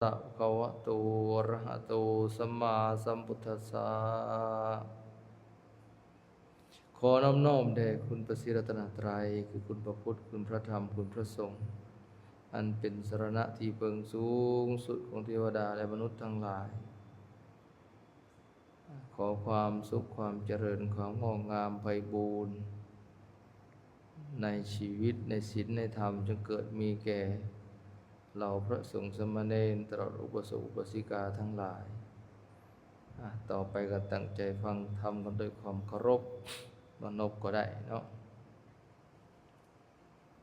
ສະ ພະຄະວະໂຕ ອະຣະຫະໂຕ ສຳມາສຳພຸດທັດສະ. ຂໍນອບນ້ອມແດ່ຄຸນພະສີລັດຕະນະໄຕ ຄືຄຸນພະພຸດ, ຄຸນພະທຳ, ຄຸນພະສົງ, ອັນເປັນສະລະນະທີ່ເພິ່ງສູງສຸດຂອງເທວະດາ ແລະ ມະນຸດທັງຫຼາຍ. ຂໍຄວາມສຸກ, ຄວາມຈະເລີນ, ຄວາມງອກງາມໄພບູນໃນຊີວິດ, ໃນສິນ, ໃນທຳ ຈົ່ງເກີດມີແກ່ເຫຼົ່າພະສົງສາມະເນນ ຕະຫຼອດອຸບາສົກອຸບາສິກາທັງຫຼາຍ. ອາ, ຕໍ່ໄປກໍຕັ້ງໃຈຟັງທຳກັນດ້ວຍຄວາມເຄົາລົບ, ມານົບກໍໄດ້ເນາະ.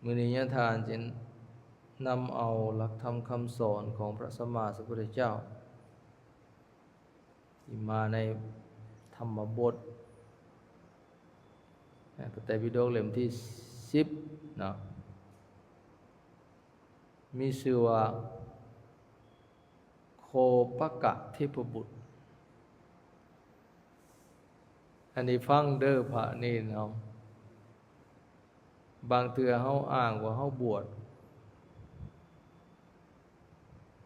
ມື້ນີ້ຍາທ່ານຈະນຳເອົາຫຼັກທຳຄຳສອນຂອງພະສຳມາສຳພຸດທະເຈົ້າ ທີ່ມາໃນທຳມະບົດ ໃນພະໄຕປິດົກເຫຼັ້ມທີສິບເນາະ, ມີຊື່ວ່າ ໂຄປະກະເທບພະບຸດ. ອັນນີ້ຟັງເດີພະເນນເຮົາ, ບາງເທື່ອເຮົາອ້າງວ່າເຮົາບວດ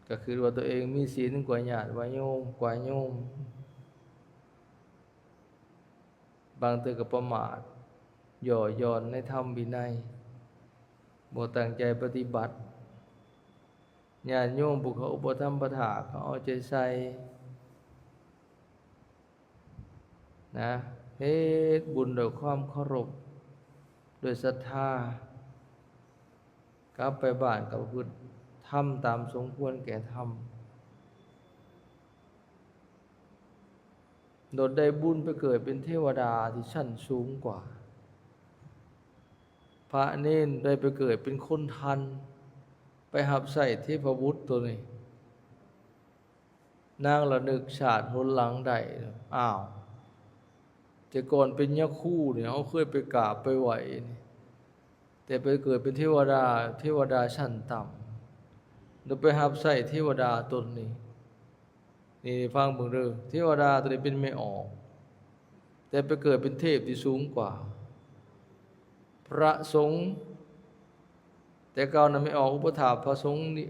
ກໍຄິດວ່າຕົວເອງມີສິນກວ່າຍາດວ່າໂຍມ, ກວ່າໂຍມ. ບາງເທື່ອກໍປະໝາດ, ຫຍໍ້ຢ່ອນໃນທຳວິໄນ, ບໍ່ຕັ້ງໃຈປະຕິບັດ. ຍາດໂຍມຜູ້ເຂົາອຸປະຖຳປະຖາກ, ເຂົາເອົາໃຈໃສ່ນະ, ເຮັດບຸນດ້ວຍຄວາມເຄົາລົບ, ດ້ວຍສັດທາ. ກັບໄປບ້ານກໍປະພຶດທຳຕາມສົມຄວນແກ່ທຳ, ໂດດໄດ້ບຸນໄປເກີດເປັນເທວະດາທີ່ຊັ້ນສູງກວ່າ. ພະເນນໄດ້ໄປເກີດເປັນຄົນທັນ, ໄປຮັບໃຊ້ເທບພະບຸດໂຕນີ້. ນາງລະນຶກຊາດຫົນຫຼັງໄດ້, ອ້າວ ແຕ່ກ່ອນເປັນຍາຄູນີ້ ເຮົາເຄີຍໄປກາບໄປໄຫວ້ນີ້, ແຕ່ໄປເກີດເປັນເທວະດາ, ເທວະດາຊັ້ນຕ່ຳ, ແລ້ວໄປຮັບໃຊ້ເທວະດາຕົນນີ້. ນີ້ຟັງເບິ່ງເດີ, ເທວະດາຕົນນີ້ເປັນແມ່ອອກ, ແຕ່ໄປເກີດເປັນເທບທີ່ສູງກວ່າ. ພະສົງ ແຕ່ເກົ່ານັ້ນແມ່ອອກອຸປະຖາກພະສົງນີ້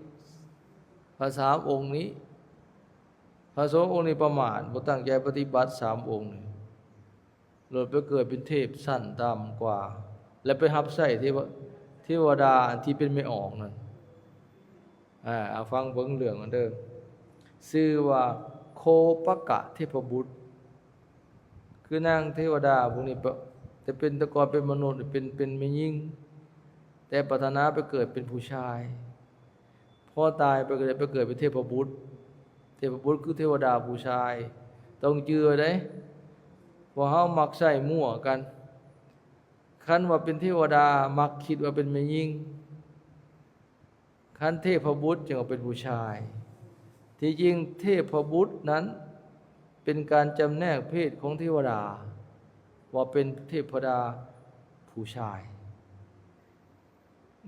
ພະສາມອົງນີ້, ພະສົງອົງນີ້ປະໝາດ, ບໍ່ຕັ້ງໃຈປະຕິບັດສາມອົງນີ້, ໂລດໄປເກີດເປັນເທບຊັ້ນຕ່ຳກວ່າ ແລະ ໄປຮັບໃຊ້ເທວະ, ເທວະດາອັນທີ່ເປັນແມ່ອອກນັ້ນ. ອາ, ເອົາຟັງເບິ່ງເລື່ອງມັນເດີ, ຊື່ວ່າໂຄປະກະເທບພະບຸດ. ຄືນາງເທວະດາພວກນີ້ ແຕ່ເປັນແຕ່ກ່ອນເປັນມະນຸດ ເປັນ ເປັນແມ່ຍິງ, ແຕ່ປາດຖະໜາໄປເກີດເປັນຜູ້ຊາຍ. ພໍຕາຍໄປກໍໄດ້ໄປເກີດເປັນເທບພະບຸດ. ເທບພະບຸດຄືເທວະດາຜູ້ຊາຍ. ຕ້ອງຈື່ໄວ້ເດ້, ພວກເຮົາມັກໃຊ້ມົ້ວກັນ. ຄັນວ່າເປັນເທວະດາ ມັກຄິດວ່າເປັນແມ່ຍິງ. ຄັນເທບພະບຸດຈຶ່ງວ່າເປັນຜູ້ຊາຍ. ທີ່ຈິງເທບພະບຸດນັ້ນເປັນການຈຳແນກເພດຂອງເທວະດາ ວ່າເປັນເທວະດາຜູ້ຊາຍ.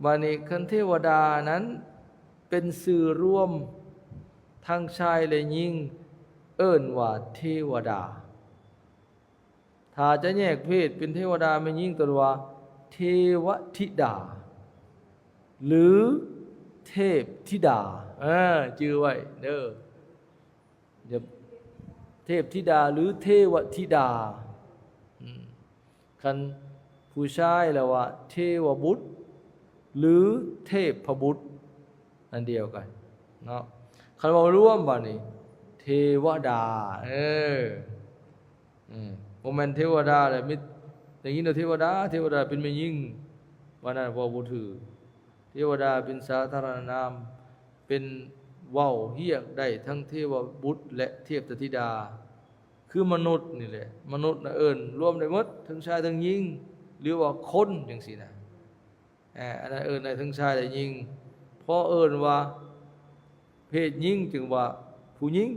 ບາດນີ້ຄັນເທວະດານັ້ນເປັນຊື່ລວມທັງຊາຍ ແລະ ຍິງ ເອີ້ນວ່າເທວະດາ. ຖ້າຈະແຍກເພດເປັນເທວະດາແມ່ຍິງ ເອີ້ນວ່າເທວະທິດາ ຫຼື ເທບທິດາ. ເອີ ຈື່ໄວ້ເດີ, ເທບທິດາ ຫຼື ເທວະທິດາ. ອືມ ຄັນຜູ້ຊາຍລະວ່າເທວະບຸດ ຫຼື ເທບພະບຸດ. ອັນດຽວກັນເນາະ. ຄັນເວົ້າລວມບາດນີ້ ເທວະດາ. ເອີ ເອີ ບໍ່ແມ່ນເທວະດາແຫຼະ ມິ ໄດ້ຍິນແຕ່ເທວະດາ, ເທວະດາເປັນແມ່ຍິງ, ວ່ານັ້ນເວົ້າບໍ່ຖືກ. ເທວະດາເປັນສາທາລະນະນາມ, ເປັນ ເວົ້າຮຽກໄດ້ທັງເທວະບຸດ ແລະ ເທບທິດາ. ຄືມະນຸດນີ້ແຫຼະ, ມະນຸດນະເອີ້ນລວມໄດ້ໝົດ, ທັງຊາຍທັງຍິງ ຫຼືວ່າຄົນຈັ່ງຊີ້ນະ. ອາ ອັນນັ້ນເອີ້ນໄດ້ທັງຊາຍແລະຍິງ. ພໍເອີ້ນວ່າເພດຍິງຈຶ່ງວ່າຜູ້ຍິງ,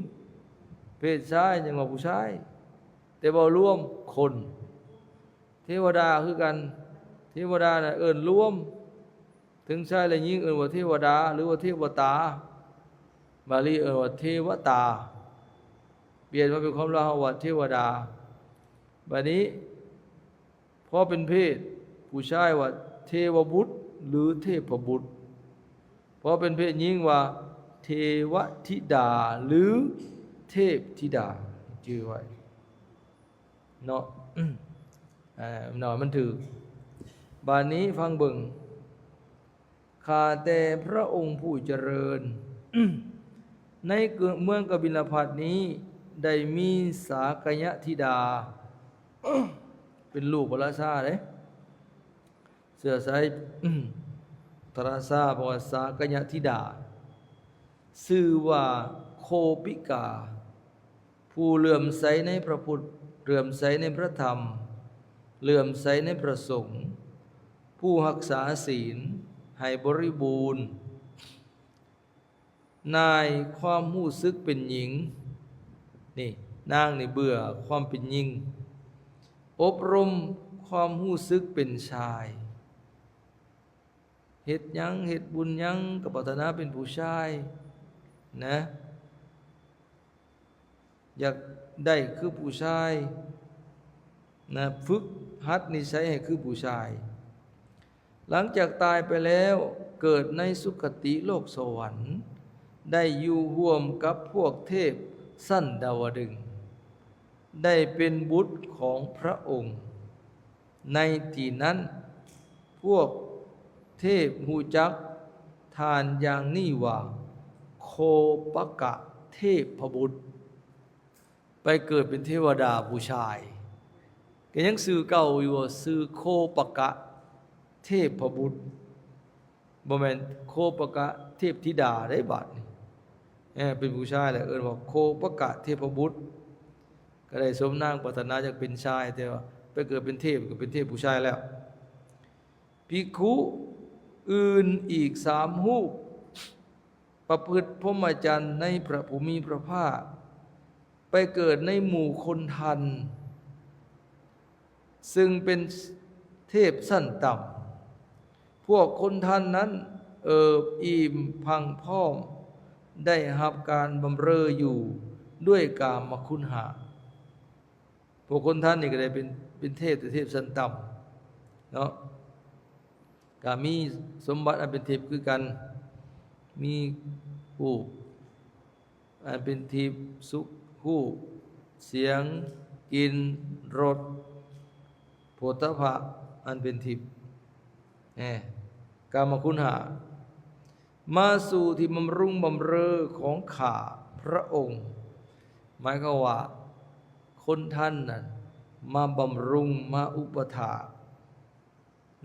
ເພດຊາຍຈຶ່ງວ່າຜູ້ຊາຍ, ແຕ່ເວົ້າລວມຄົນ. ເທວະດາຄືກັນ, ເທວະດານະເອີ້ນລວມ, ທັງຊາຍແລະຍິງເອີ້ນວ່າເທວະດາ ຫຼືວ່າເທວະຕາ, ບາລີເອີ້ນວ່າເທວະຕາ, ປ່ຽນມາເປັນຄວາມລາວເຮົາວ່າເທວະດາ. ບາດນີ້ ພໍເປັນເພດຜູ້ຊາຍວ່າເທວະບຸດ ຫຼື ເທບພະບຸດ, ພໍເປັນເພດຍິງວ່າ ເທວະທິດາ ຫຼື ເທບທິດາ ຈື່ໄວ້ເນາະ. ເອີ ເນາະ ມັນຖືກ. ບາດນີ້ຟັງເບິ່ງ. ຂ້າແຕ່ພະອົງຜູ້ຈະເລີນ, ໃນເມືອງກະບິນລະພັດນີ້ ໄດ້ມີສາກະຍະທິດາ ເປັນລູກພະລາຊາເດ້ ເຊື້ອສາຍພະລາຊາ ເພາະວ່າສາກະຍະທິດາ ຊື່ວ່າໂຄປິກາ ຜູ້ເຫຼື້ອມໃສໃນພະພຸດ, ເຫຼື້ອມໃສໃນພະທຳ, ເຫຼື້ອມໃສໃນພະສົງ, ຜູ້ຮັກສາສິນໃຫ້ບໍລິບູນ, ນາຍຄວາມຮູ້ສຶກເປັນຍິງ. ນີ້ ນາງນີ້ເບື່ອຄວາມເປັນຍິງ, ອົບຮົມຄວາມຮູ້ສຶກເປັນຊາຍ. ເຮັດຫຍັງ ເຮັດບຸນຫຍັງ ກໍປາດຖະໜາເປັນຜູ້ຊາຍນະ, ຢາກໄດ້ຄືຜູ້ຊາຍນະ, ຝຶກຫັດນິໄສໃຫ້ຄືຜູ້ຊາຍ. ຫຼັງຈາກຕາຍໄປແລ້ວ ເກີດໃນສຸຄະຕິໂລກສະຫວັນ, ໄດ້ຢູ່ຮ່ວມກັບພວກເທບຊັ້ນດາວະດຶງ, ໄດ້ເປັນບຸດຂອງພະອົງ. ໃນທີ່ນັ້ນ ພວກເທບຮູ້ຈັກທ່ານຢ່າງນີ້ວ່າ ໂຄປະກະເທບພະບຸດ. ໄປເກີດເປັນເທວະດາຜູ້ຊາຍ ກໍຍັງຊື່ເກົ່າຢູ່ວ່າ ຊື່ໂຄປະກະເທບພະບຸດ. ບໍ່ແມ່ນໂຄປະກະເທບທິດາໄດ໋ບາດນີ້. ເອີ ເປັນຜູ້ຊາຍແລ້ວເອີ້ນວ່າໂຄປະກະເທບພະບຸດ, ກໍໄດ້ສົມນາງປາດຖະໜາຢາກເປັນຊາຍ, ແຕ່ວ່າໄປເກີດເປັນເທບ ກໍເປັນເທບຜູ້ຊາຍແລ້ວ. ພິກຂຸອື່ນອີກສາມຮູບ ປະພຶດພົມມະຈັນໃນພະຜູ້ມີພະພາກ, ໄປເກີດໃນໝູ່ຄົນທັນ ຊຶ່ງເປັນເທບຊັ້ນຕ່ຳ. ພວກຄົນທັນນັ້ນເອີບອີ່ມພັ່ງພ້ອມ, ໄດ້ຮັບການບຳເລີຢູ່ດ້ວຍກາມະຄຸນຫາ. ພວກຄົນທັນນີ້ກໍໄດ້ເປັນ ເປັນເທບ, ແຕ່ເທບຊັ້ນຕ່ຳເນາະ, ກໍມີສົມບັດອັນເປັນທິບຄືກັນ, ມີຮູບອັນເປັນທິບ, ສຸກ, ຮູບ, ສຽງ, ກິ່ນ, ລົດ, ໂຜດຖະພະອັນເປັນທິບ, ແນ່ ກາມະຄຸນຫາ. ມາສູ່ທີ່ບຳລຸງບຳເລີຂອງຂ້າພະອົງ, ໝາຍຄວາມວ່າຄົນທັນນັ້ນມາບຳລຸງ ມາອຸປະຖາກ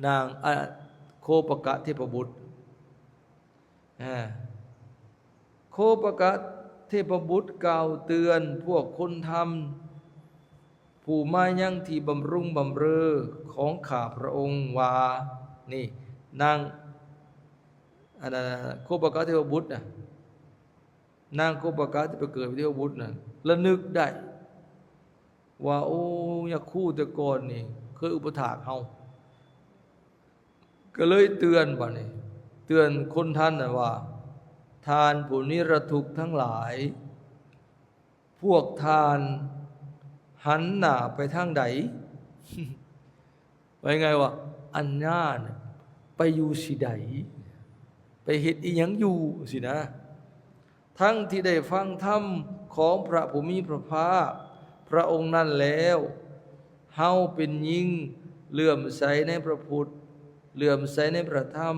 ນາງ ອາ ໂຄປະກະເທບພະບຸດ. ອາ ໂຄປະກະເທບພະບຸດກ່າວເຕືອນພວກຄົນທັນ ຜູ້ມາຍັງທີ່ບຳລຸງບຳເລີຂອງຂ້າພະອົງວ່າ, ນີ້ນາງ ອັນນັ້ນ ໂຄປະກະເທວະບຸດນະ, ນາງໂຄປະກະທີ່ໄປເກີດເປັນເທວະບຸດນັ້ນ ລະນຶກໄດ້ວ່າ ໂອ້ ຍາຄູແຕ່ກ່ອນນີ້ເຄີຍອຸປະຖາກເຮົາ, ກໍເລີຍເຕືອນ ບາດນີ້ເຕືອນຄົນທັນນັ້ນວ່າ, ທ່ານຜູ້ນິລະທຸກທັງຫຼາຍ, ພວກທ່ານຫັນໜ້າໄປທາງໃດ? ວ່າງ່າຍໆວ່າ ອັນຍານໄປຢູ່ຊິໃດ? ໄປເຮັດອີ່ຫຍັງຢູ່? ຊີ້ນະ. ທັງທີ່ໄດ້ຟັງທຳຂອງພະຜູ້ມີພະພາກພະອົງນັ້ນແລ້ວ, ເຮົາເປັນຍິງເຫຼື້ອມໃສໃນພະພຸດ, ເຫຼື້ອມໃສໃນພະທຳ,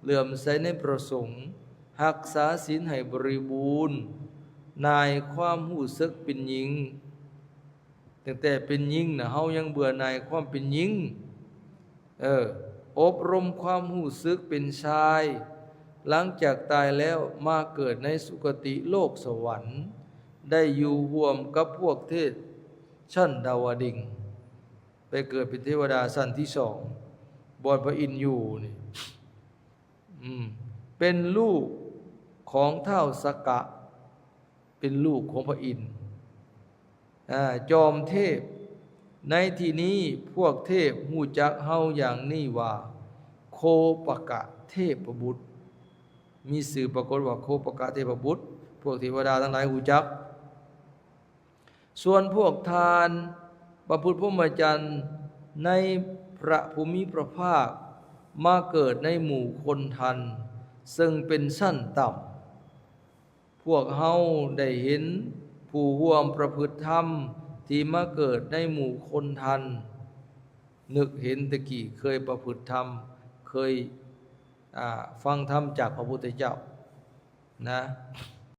ເຫຼື້ອມໃສໃນພະສົງ, ຮັກສາສິນໃຫ້ບໍລິບູນ, ນາຍຄວາມຮູ້ສຶກເປັນຍິງ. ຕັ້ງແຕ່ເປັນຍິງນະ ເຮົາຍັງເບື່ອໜ່າຍຄວາມເປັນຍິງ. ເອີ ອົບຮົມຄວາມຮູ້ສຶກເປັນຊາຍ, ຫຼັງຈາກຕາຍແລ້ວມາເກີດໃນສຸຄະຕິໂລກສະຫວັນ, ໄດ້ຢູ່ຮ່ວມກັບພວກເທບຊັ້ນດາວະດິງ, ໄປເກີດເປັນເທວະດາຊັ້ນທີສອງ ບ່ອນພະອິນຢູ່ນີ້. ອືມ ເປັນລູກຂອງທ້າວສັກກະ, ເປັນລູກຂອງພະອິນ, ອາ ຈອມເທບ. ໃນທີ່ນີ້ພວກເທບຮູ້ຈັກເຮົາຢ່າງນີ້ວ່າ ໂຄປະກະເທບພະບຸດ. ມີຊື່ປາກົດວ່າໂຄປະກະເທບພະບຸດ, ພວກເທວະດາທັງຫຼາຍຮູ້ຈັກ. ສ່ວນພວກທ່ານປະພຶດພົມມະຈັນໃນພະຜູ້ມີພະພາກ, ມາເກີດໃນໝູ່ຄົນທັນເຊິ່ງເປັນຊັ້ນຕ່ຳ. ພວກເຮົາໄດ້ເຫັນຜູ້ຮ່ວມປະພຶດທຳທີ່ມາເກີດໃນໝູ່ຄົນທ່ານ ນຶກເຫັນແຕ່ກີ້ເຄີຍປະພຶດທຳ ເຄີຍ ອ່າ ຟັງທຳຈາກພະພຸດທະເຈົ້ານະ.